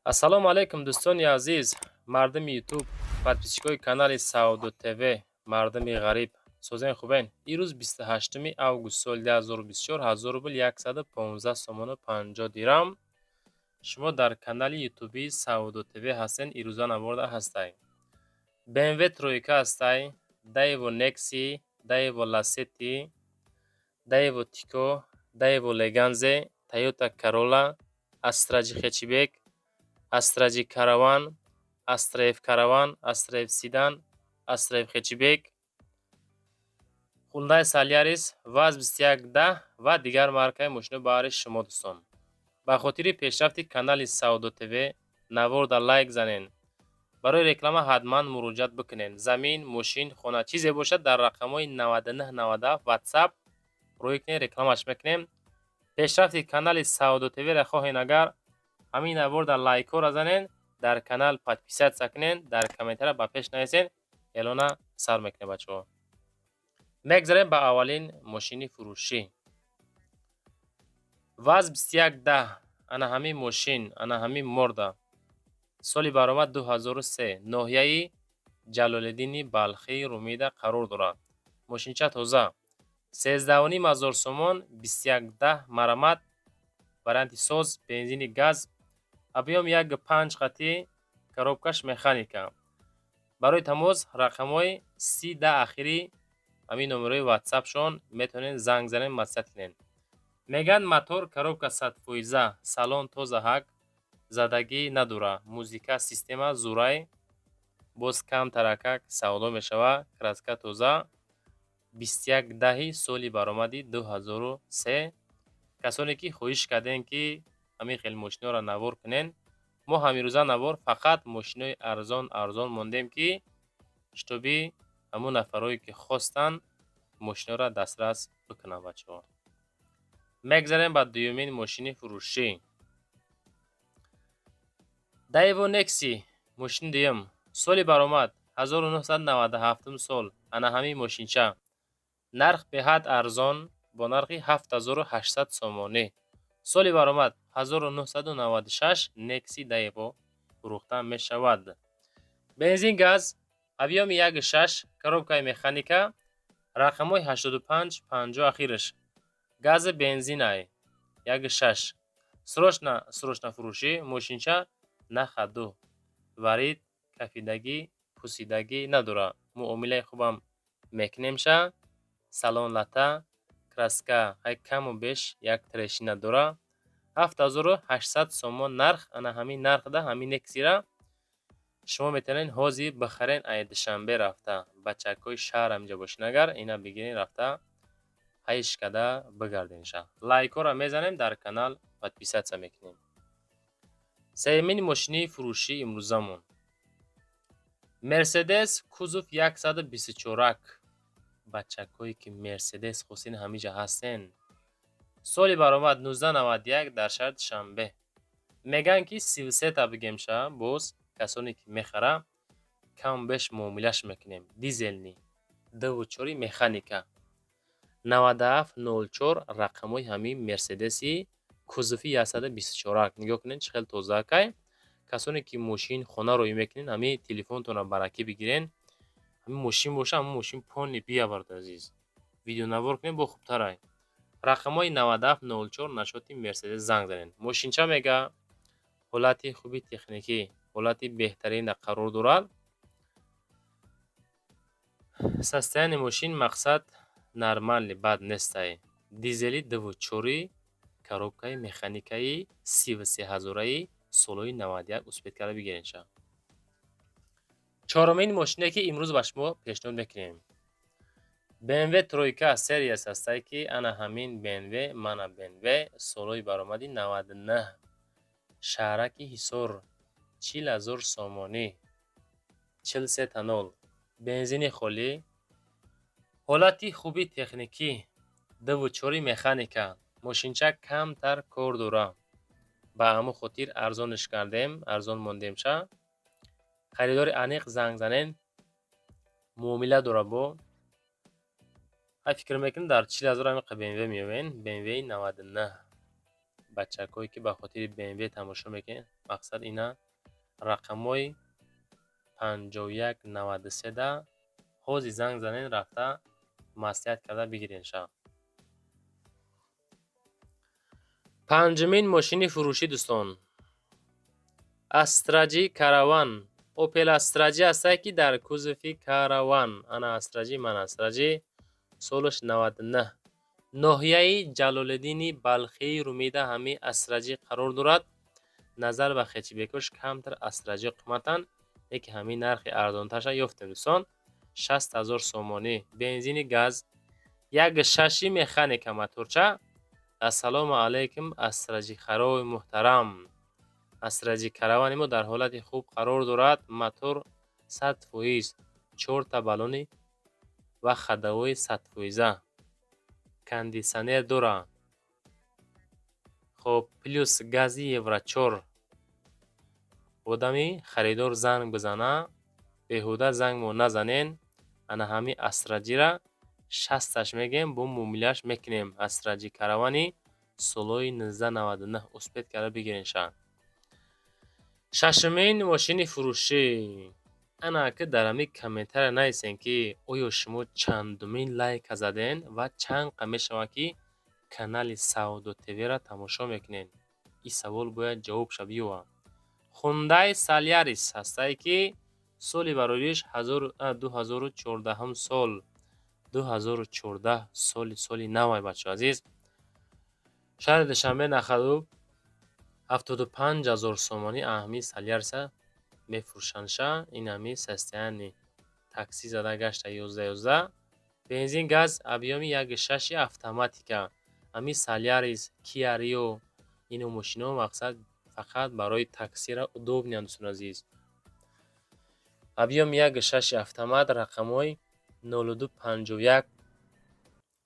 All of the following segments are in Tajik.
Ассалому алайкум, дӯстони азиз, мардуми Ютуб, подписчикои канали Савдо ТВ, мардуми ғариб, созен, хубен? Ирӯз 28 август соли 2024, 1000 рубл 115 сомону 50 дирам. Шумо дар канали ютубии Савдо ТВ ҳастен. Ирӯза наворда ҳастай БМВ тройка, ҳастай Даево Некси, Даево Ласети, Даево Тико, Даево Леганзе, Тойота Карола, Астра Ҷи хэтчбек, Астра Ҷи Караван, Астра Ф Караван, Астра Ф седан, Астра Ф хэтчбек, Хундай Солярис, ВАЗ 2110 ва дигар маркаи мошино баҳри шумо. Дӯстон, ба хотири пешрафти канали Савдо ТВ наворда лайк занен. Барои реклама ҳатман муроҷиат бикунед. Замин, мошин, хона, чизе бошад, дар рақамҳои 9997 Ватсап рӯй кунед, рекламаш мекунем. Пешрафти канали Савдо ТВро хоҳед агар, ҳамин наворда лайкҳоро занен, дар канал подписаться кунен, дар комментария ба пеш нависен. Эълона сар мекунем, бачаҳо. Мегзарем ба аввалин мошини фурӯшӣ. ВАЗ 2110. Ана ҳамин мошин, ана ҳамин морда. Соли баромад 2003, ноҳияи Ҷалолиддини Балхӣ, Румида қарор дорад. Мошинча тоза. 13,5 ҳазор сомон, 2110, марамат, варианти соз, бензини, газ, объём 1,5 қатӣ, коробкаш механика. Барои тамос рақамҳои 30 10 ахири ҳамин номерҳои ватсапшон метавонед занг занед, маслиҳат кунед. Мегӯянд, мотор, коробка 100%, салон тозаҳак, задагӣ надорад, музыка система зурай, боз кам таракак савдо мешавад. Краска тоза, 21 даҳи соли баромади 2003. Касоне ки хоҳиш кардем, ки ҳамин хел мошиноро навор кунен, мо ҳамирӯза навор фақат мошинои арзон арзон мондем, ки чтобы ҳамун нафарое ки хостанд, мошиноро дастрас бикунанд. Бачаҳо, мегзарем ба дуюмин мошини фурӯшӣ. Даево Некси, мошини дуюм, соли баромад 1997 сол. Ана ҳамин мошинча, нарх беҳад арзон, бо нархи 7800 сомонӣ. Соли баромад 1996, Некси Даево фурӯхта мешавад. Бензин, газ, объёми 1,6, коробкаи механика, рақамҳои 85 50 ахираш. Гази, бензинай, 1,6. Срочно, срочно фурӯшӣ. Мошинча на ходу, варид, кафидагӣ, пусидагӣ надорад. Муомилаи хубам мекунемша. Салон лата, краска ҳай каму беш як трещина дорад. 7800 сомон нарх. Ана ҳамин нархда ҳамин Нексира шумо метавонед ҳозир бихарен, ай Душанбе рафта. Бачакҳои шаҳр ҳаминҷа бошед агар, ина бигирен, рафта ҳайш карда бигарденша. Лайкҳоро мезанем, дар канал подписаться мекунем. Сеюмин мошини фурӯшии имрӯзамон Мерседес, кузов 124. Бачакҳое ки Мерседес хостин, ҳаминҷа ҳастен. Соли баромад 1991, дар шаҳри Душанбе. Мегӯянд, ки 33-та бигемша, боз касоне ки мехара, каму беш муомилаш мекунем. Дизельный, дуву чори, механика. 97 04 рақамҳои ҳамин Мерседеси кузови 124. Нигоҳ кунед, чӣ хел тозаакай. Касоне ки мошин, хона роӣ мекунед, ҳамин телефонтонро баракӣ бигирен. Ҳамин мошин боша, ҳамин мошин полный биявард, азиз, видеонавор кунед, бо хубтарай. Рақамҳои 97 04 нашоти Мерседес занг занед. Мошинча, мега, ҳолати хуби техникӣ, ҳолати беҳтарина қарор дорад. Состояние мошин, мақсад, нормальный, бад нестай. Дизели, дуву чори, коробкаи механикаи, 33 ҳазораи, солҳои 91. Успеть карда бигиренша. Чорумин мошине ки имрӯз ба шумо пешниҳод мекунем, БМВ тройка серияс ҳастае, ки ана ҳамин БМВ, мана БМВ, солҳои баромади 99, шаҳраки Ҳисор, 40 000 сомонӣ, 43 та нол, бензини холӣ, ҳолати хуби техникӣ, дуву чори, механика. Мошинча камтар кор дорад, ба ҳамон хотир арзонш кардем, арзон мондемша. Харидори аниқ занг занен, муомила дорад. Бо ҳай фикр мекунем, дар 40 000 ҳамин БМВ меёбен. БМВи 99. Бачакое ки ба хотири БМВ тамошо мекунед, мақсад ина рақамҳои 5193 да ҳозир занг занед, рафта маслиҳат карда бигирен ша. Панҷумин мошини фурӯшӣ, дӯстон, Астраҷи Караван. Опел Астраҷи ҳастае, ки дар кузови Караван. Ана Астраҷи, ман Астраҷи, солаш 99. Ноҳияи Ҷалолиддини Балхии Румида ҳамин Астраҷи қарор дорад. Назар ба хечибекош камтар Астраҷи қиматанд, лекин ҳамин нархи арзонтарша ёфтем, дӯстон. 60 000 сомонӣ. Бензини газ, 1,6 механика моторча. Ассалому алайкум, астраҷихарои муҳтарам. Астраҷи Каравани мо дар ҳолати хуб қарор дорад. Мотор 100%, чорта баллони ва ходовой 100%. Кондитсионер дорад. Хоб, плюс гази Евро 4. Одами харидор занг бизана, беҳуда занг мо назанен. Ана ҳамин Астраҷира 60-аш мегем, бо муомилааш мекунем. Астраҷи Каравани солҳои 1999 успеть карда бигирен ша. Шашумин мошини фурӯшӣ. Ана ки дар ҳамин комментария нависен, ки оё шумо чандумин лайка заден ва чанд қа мешавад, ки канали Савдо ТВ-ра тамошо мекунед. Ин савол бояд ҷавоб шавад биёва. Хундай Солярис ҳастае, ки соли барориш 2014 сол, 2014 соли, соли навай, бачаҳо азиз. Шаҳри Душанбе нахаду 75 000 сомонӣ аҳами Соляриса мефурӯшандша. Ин ҳами состояние такси зада гашта 11-11, бензин газ, объёми 1,6 автоматика. Ҳами Солярис, Киа Рио, ину мошинаҳо мақсад фақат барои таксира удобный анд, дӯстони азиз. Объёми 1,6 автомат, рақамҳои 0251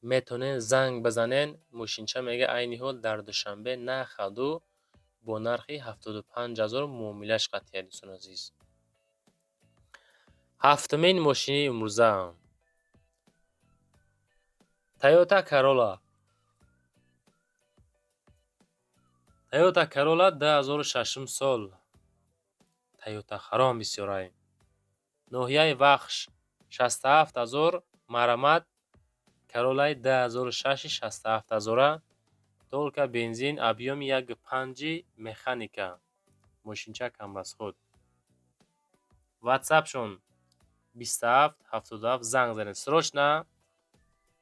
метавонед занг бизанед. Мошинча мега айни ҳол дар Душанбе нахаду бо нархи 75 000 муомилааш қатъия, дӯстони азиз. Ҳафтумин мошини имрӯза Тойота Карола. Тойота Карола 2006 сол. Тойота харом бисёрай. Ноҳияи Вахш 67 000 марамат. Каролаи 2006 67 000-а, только бензин, объёми 1,5 механика. Мошинча камрасход. Ватсапшон 27 77 занг занед. Срочно,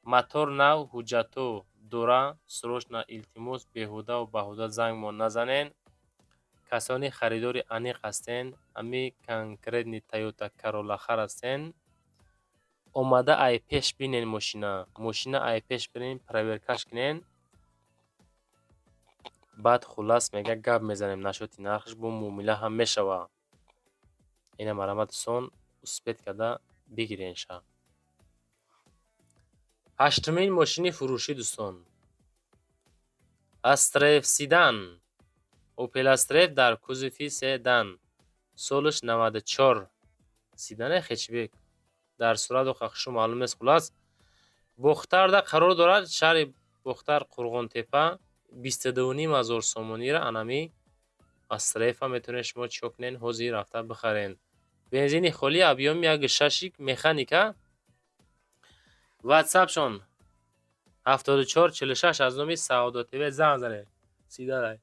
мотор нав, ҳуҷҷатҳо дора, срочно, илтимос, беҳудаву баҳуда занг мо назанед. Касоне харидори аниқ ҳастен, ҳами конкретный Тойота Карола хар ҳастен, омада ай пеш бинен мошина. Мошина ай пеш бинен, проверка ш кунен. Баъд хуллас мега гап мезанем насчёти нархаш, бо муомила ҳам мешавад. Ина марҳамат, дӯстон, успеть карда бигирен ша. Ҳаштумин мошини фурӯшӣ, дӯстон. Астра Ф седан. Опел Астра Ф дар кузови седан. Солаш 94. Седане хечбек. Дар сурату хахшу маълум нест, хуллас. Бохтарда қарор дорад, шаҳри Бохтар, Қурғонтепа, 22 500 сомонира анами Астра Ф-а метавонед шумо чико кунед, ҳозир рафта бихарен. Бензини холӣ, объёми 1,6 механика. Ватсапшон 74 46, аз номи Саодо ТВ занг занед. Сидарай.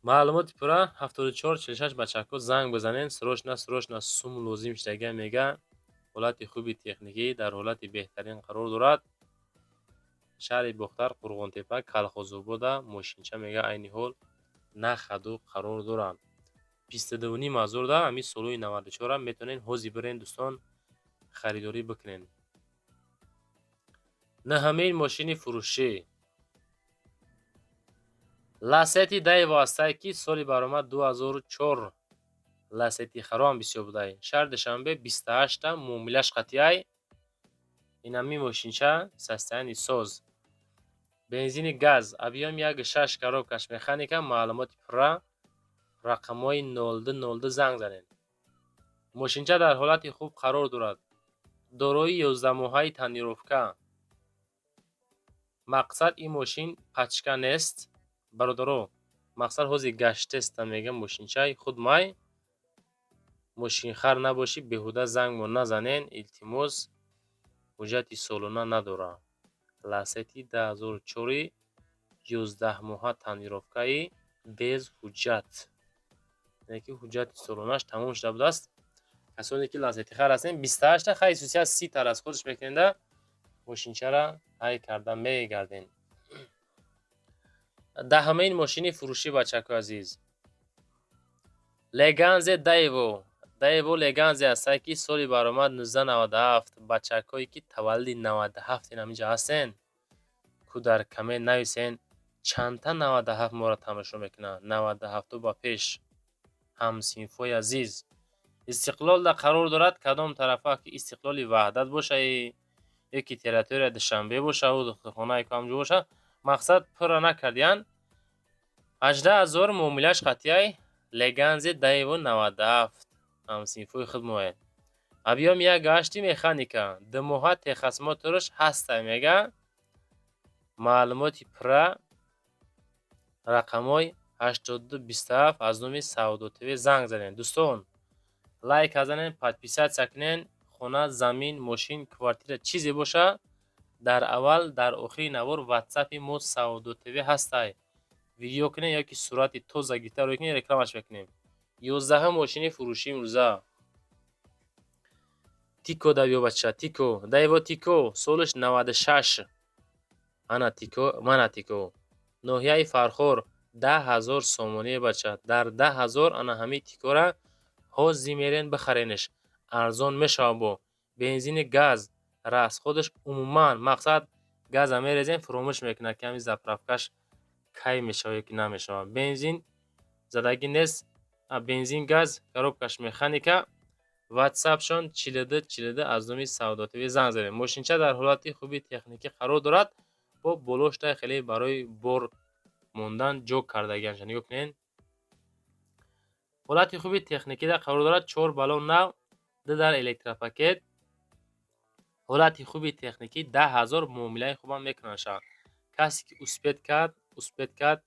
Маълумоти пурра 74 46, бачаҳко, занг бизанед. Срочно, срочно сум лозим шудага мега. Ҳолати хуби техникӣ, дар ҳолати беҳтарин қарор дорад. Шаҳри Бохтар, Қурғонтепа, Калхозобода мошинча мега айни ҳол нахаду қарор дорад. 22 500 да ҳамин солҳои 94-ам метавонед ҳозир бирен, дӯстон, харидорӣ бикунед. Наҳамин мошини фурӯшӣ Ласети Дейво ҳастае, ки соли баромад 2004. Ласети харом бисёр будай. Шаҳри Душанбе 28-та муомилаш қатъияй. Инами мошинча состояние соз. Бензини газ, объём 1,6, коробка ш механика, маълумоти пурра рақамҳои 0202 занг занед. Мошинча дар ҳолати хуб қарор дорад. Дорои 11 моҳаи тонировка. Мақсад, ин мошин пачка нест, бародаро. Мақсад, ҳозир гаштеста, мега, мошинчаи худ май. Мошинхар набошӣ, беҳуда зангмо назанен, илтимос. Ҳуҷҷати солона надорад. Ласети 2004, 11 моҳа, тонировкаи, без ҳуҷҷат, яъне ки ҳуҷҷати солонаш тамом шуда будааст. Касоне ки ласетихар ҳастен, 28-та хай сусия 30-та расходш мекунеда, мошинчара ҳай карда мегарден. Даҳамин мошини фурӯшӣ, бачакои азиз, Леганзе Даево. Даево Леганзе ҳастае, ки соли баромад 1997. Бачакое ки таваллуди 97 ин ҳаминҷа ҳастен, ку дар коммент нависен, чандта 97 моро тамошо мекунанд. 97-ту ба пеш, ҳамсинфҳои азиз. Истиқлолда қарор дорад. Кадом тарафа ки Истиқлоли Ваҳдат боша ё ки территорияи Душанбе боша, духтурхонае ки ҳамҷо боша. Мақсад, пурра накардиян. 18 000 муомилааш қатъияй. Леганзе Даево 97, ҳамсинфҳои худ моед. Объём як гашти, механика, 2 моҳа техосмотрш ҳастай, мега. Маълумоти пурра рақамҳои 82 27, аз номи Савдо ТВ занг занед. Дӯстон, лайк занед, подписаться кунед. Хона, замин, мошин, квартира, чизе боша, дар аввал, дар охири навор ватсапи мо Савдо ТВ ҳастай. Видео кунед ё ки сурати тоза гирифта рӯй кунед, рекламаш мекунем. 11-ум мошини фурӯшии имрӯза Тико да биё, бача. Тико, Даево Тико, солаш 96. Ана Тико, мана Тико. Ноҳияи Фархор, 10 000 сомонӣ, бача. Дар 10 000 ана ҳамин Тикора ҳозир мерен, бихаренаш, арзон мешавад. Бо бензини, газ расходаш умуман, мақсад, газа мерезем, фуромӯш мекунад, ки ҳамин заправкаш кай мешавад ё ки намешавад. Бензин задагӣ нест, бензин, газ, коробкаш механика. Ватсапшон 42 42, аз номи Савдо ТВ занг занед. Мошинча дар ҳолати хуби техникӣ қарор дорад. Бо болоштай хеле барои бор мондан ҷо кардагианша, нигоҳ кунед. Ҳолати хуби техникида қарор дорад. Чор баллон нав, ду дар электропакет, ҳолати хуби техникӣ. 10 000 муомилаи хубам мекунанд. Касе ки успеть кард, успеть кард.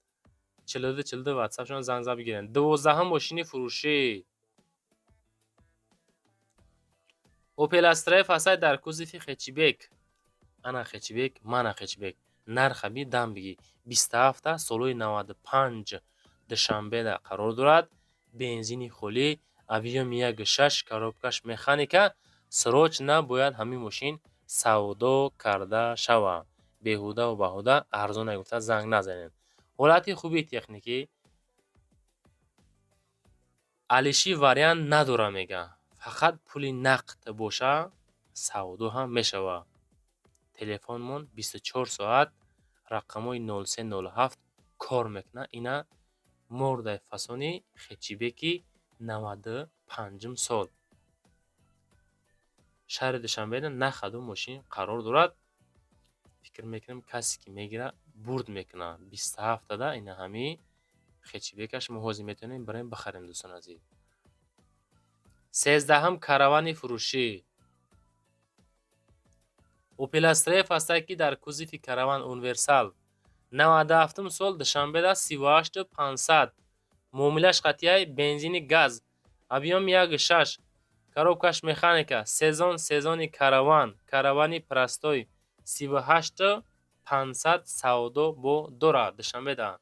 42 42 ватсапшон занг зад, бигиред. 12-ум мошини фурӯшӣ Опел Астра ҳастад дар кузови хэтчбек. Ана хэтчбек, мана хэтчбек. Нарха би, дам бигӣ. 27-та, солҳои 95, Душанбеда қарор дорад. Бензини холӣ, объём 1,6, коробкаш механика. Срочно бояд ҳамин мошин савдо карда шавад. Беҳудаву баҳуда арзон гуфта занг назанед. Ҳолати хуби техникӣ, алиши вариант надорад, мега. Фақат пули нақд боша, савдо ҳам мешавад. Телефонмон 24 соат рақамҳои 0307 кор мекунад. Ина мордаи фасони хэтчбеки 95-ум сол. Шаҳри Душанбеда нахаду мошин қарор дорад. Фикр мекунам, касе ки мегирад, бурд мекунад. 27-тада ина ҳамин хэтчбекаш мо ҳозир метавонем бирем, бихарем, дӯстони азиз. 13-ум каравани фурӯшӣ Опел Астра ҳастад, ки дар кузови караван универсал, 97-ум сол, Душанбеда, 38 500 муомилаш қатъияй. Бензини, газ, объём 1,6, коробкаш механика, сезон, сезони караван, каравани простой, 38 500 савдо бо дорад. Душанбеда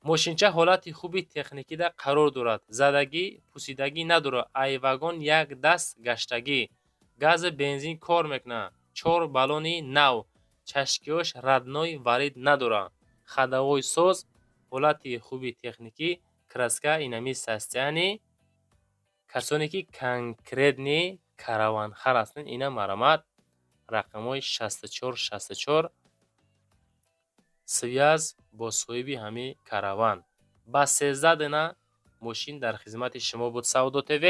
мошинча ҳолати хуби техникида қарор дорад. Задагӣ, пусидагӣ надорад. Ай вагон як даст гаштагӣ. Газу бензин кор мекунад. Чор баллони нав, чашкиҳош родной, варид надорад. Ходовой соз, ҳолати хуби техникӣ, краска инами состояние. Касоне ки конкретный караванхар ҳастанд, ина марҳамат, рақамҳои 64 64, связь бо соҳиби ҳамин караван. Ба 13 дона мошин дар хизмати шумо буд Савдо ТВ.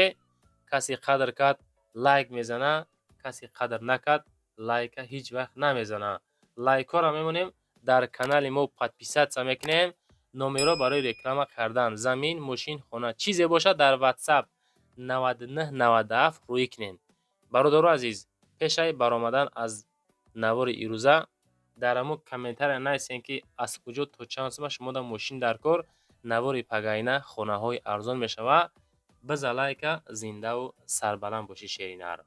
Касе қадр кард, лайк мезана, касе қадр накард, лайка ҳеҷ вақт намезана. Лайкҳоро мемонем, дар канали мо подписаться мекунем. Номерҳо барои реклама кардан замин, мошин, хона, чизе бошад, дар ватсап 99 97 рӯӣ кунед. Бародару азиз, пешаи баромадан аз навори ирӯза Дар ҳамун комментария нависем, ки аз куҷо то чанд сума шумо мошин дар кор. Навори пагайна хонаҳои арзон мешавад. Биза лайка, зиндаву сарбаланд бошӣ, шеринар.